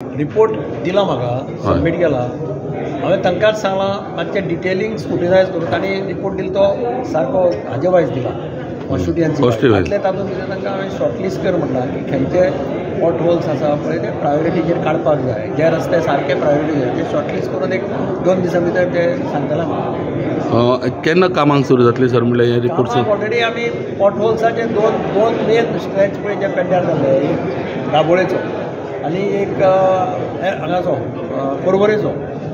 Report दिला म्हाका, submit केला. हांवें तांकांच सांगलां मातशें डिटेलिंग स्क्रुटिनायज करून. तांणी रिपोर्ट दिलो तो सारको हाजे वायज दिला, कॉन्स्टिट्युएन्सी. तातूंतले तातूंत कितें तांकां हांवें शॉर्टलिस्ट कर म्हणलां की खंयचे पॉट होल्स आसा पळय ते प्रायोरिटीचेर काडपाक जाय, जे रस्ते सारके प्रायोरिटी जाय ते शॉर्टलिस्ट करून एक 2 दिसां भितर ते सांगतले म्हाका. केन्ना कामाक सुरू जातली सर म्हणल्यार हे रिपोर्ट? ऑलरेडी आमी पॉट होल्साचे दोन मेन स्ट्रेच पळय जे पेड्ड्यार जाल्ले, एक दाबोळेचो आनी एक हांगाचो पर्वरेचो,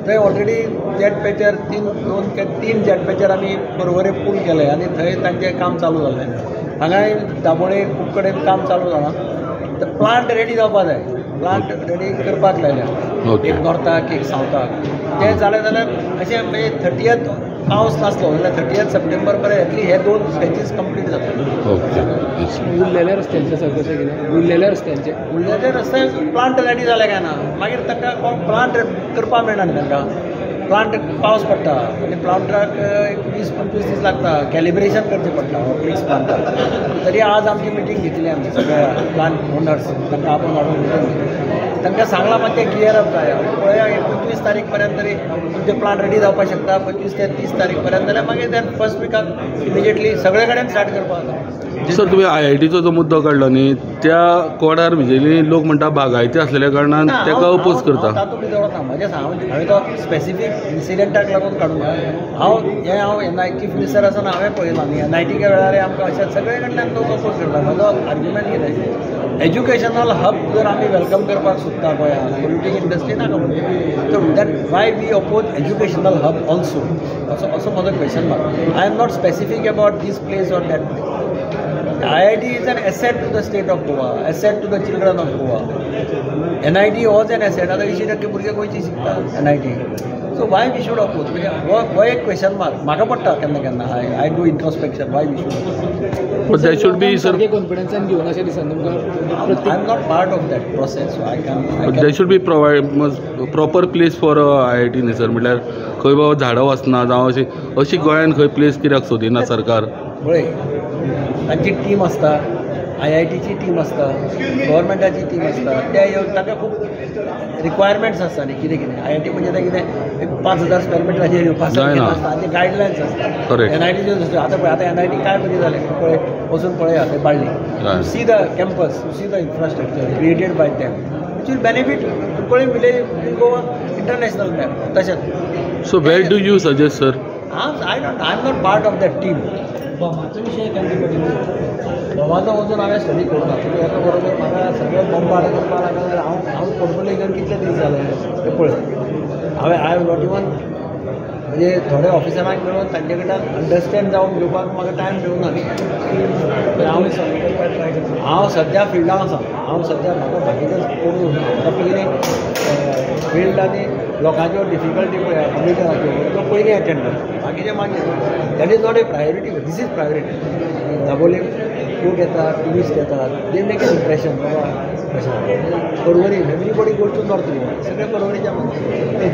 थंय ऑलरेडी जेट पॅचर 2 ते 3 जेट पॅचर आमी पर्वरे पूल केले आनी थंय तांचें काम चालू जाल्लें. हांगाय दाबोळे खूब कडेन काम चालू जालां. तर प्लांट रेडी जावपा जाय, प्लांट रेडी करपाक लायल्या, एक नॉर्थाक एक सावथाक. तें जालें जाल्यार अशें म्हणजे 30th पावस नासलो जाल्यार 30 सप्टेंबर पर्यंत एटलीस्ट हे 2 स्ट्रेचीस कंप्लीट जातले. उरलेल्या रस्त्यांचें सर कशें कितें, उरलेल्या रस्त्यांचें? उरलेले रस्ते प्लांट रेडी जाले काय ना मागीर तांकां प्लांट करपाक मेळना न्ही तांकां. प्लांट पावस पडटा आनी प्लांटाक एक 20-25 दीस लागता, कॅलिब्रेशन करचें पडटा मिक्स प्लांटाक. तरी आज आमची मिटींग घेतली आमी सगळ्या प्लांट ओनर्स, तांकां आपोवन हाडून मिटींग घेतली. तांकां सांगलां मातशें गियर अप जाय, पळया 25 तारीख पर्यंत तरी तुमचे प्लांट रेडी जावपाक शकता. 25 ते 30 तारीख पर्यंत जाल्यार मागीर देन फर्स्ट विकाक इमिजिएटली सगळे कडेन स्टार्ट करपाक जाता. सर, तुमी आयआयटीचो जो मुद्दो काडलो न्ही, त्या कोडार म्हणजे लोक म्हणटा बागायती आसलेल्या कारणान ताका अपोज करता. तातूंत भितर वतना म्हजें सांग, हांवें तो स्पेसिफीक इन्सिडंटाक लागून काडूंक ना. हांव हें हांव एन I chief minister आसतना हांवें पळयलां न्ही, एनआयटीच्या वेळार आमकां अशें सगळे कडल्यान लोक अपोज करता. म्हजो आर्ग्युमेंट कितें, एज्युकेशनल हब जर आमी welcome करपाक सोदता गोंयांत, पोल्युटींग इंडस्ट्री नाका म्हणटा, तर that why we oppose educational hub also, असो असो म्हजो question mark. I am not specific about this place or that place. IIT is an asset to the state of Goa, asset to the children of Goa. NIT was an asset. आतां 80% भुरगे गोंयचे शिकता NIT. So why we should oppose? म्हणजे हो हो एक question mark म्हाका पडटा केन्ना केन्ना. I do introspection, why we should. But there should be, sir, सारकें कॉन्फिडन्सान घेवन अशें दिसना तुमकां? I am not part of that process, so I can But there should be provide proper place for IIT न्ही सर. म्हटल्यार खंय बाबा झाडां वचना जावं अशी अशी गोंयान खंय प्लेस कित्याक सोदिना सरकार? पळय, तांची टीम आसता, आयआयटीची टीम आसता, गव्हर्मेंटाची टीम आसता. ते येवन तांकां खूब रिक्वायरमेंट्स आसता न्ही कितें कितें. आयआयटी म्हणजे तें कितें एक 5000 स्क्वेअर मिटराचेर येवपा सारकें जायना. नासता, तांचे गायडलायन्स आसता. एनआयटीच्यो आतां पळय, आतां एनआयटी काय बरी जालें पळय, वचून पळया थंय Balli. See the campus, see the infrastructure created by them, which will benefit Cuncolim village, will go international map तशेंच. So where do you suggest, sir? हांव I don't I am not part of that team. बॉमाचो विशय केन्ना पडिल्लो? बॉमाचो वचून हांवें study करूं ना. तुमी एका बरोबर म्हाका सगळें बॉम्बार्ड करपाक लागले जाल्यार हांव पोर्टफोलियो घेवन कितले दीस जाले ते पळय. हांवें I have not even म्हणजे थोडे ऑफिसरांक मेळून तांचे कडल्यान अंडरस्टँड जावन घेवपाक म्हाका टायम मेळूंक ना न्ही. हांव सॉल्व करपाक ट्राय करता. हांव सद्या फिल्डान आसा. हांव सद्या म्हाका बाकीचें पडून म्हाका पयलीं फिल्ड आनी लोकांच्यो डिफिकल्टी पळय, कम्युनिटीच्यो, त्यो पयलीं एटेंड करता, बाकीचें मागीर. That is not a priority, this is priority. Dabolim लोक येतात, ट्युरिस्ट येतात, they make an impression बाबा कशें Porvorim. Everybody go to North Goa, सगळे पर्वरीच्या.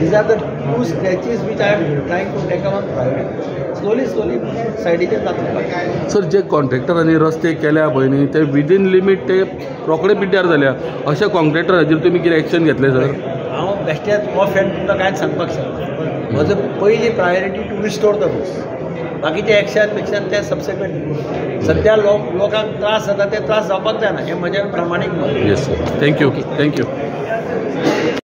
These are the two stretches which I am trying to take on priority. Slowly slowly सायडीचेर जातलें. Sir, जे कॉन्ट्रॅक्टरांनी रस्ते केल्या पळय न्ही, ते विदीन लिमीट ते रोखडे पिड्ड्यार जाल्या. अशा कॉन्ट्रॅक्टराचेर तुमी कितें एक्शन घेतले सर? हांव बेश्टेच ऑफ हँड तुमकां कांयच सांगपाक शकना. म्हजो पयली priority to restore the roads. बाकीचे एक्शन बिक्शन ते सबसिक्वेंट. सद्या लोकांक त्रास जाता, ते त्रास जावपाक जायना, हें म्हजें प्रामाणीक मत. Yes sir, thank you, thank you.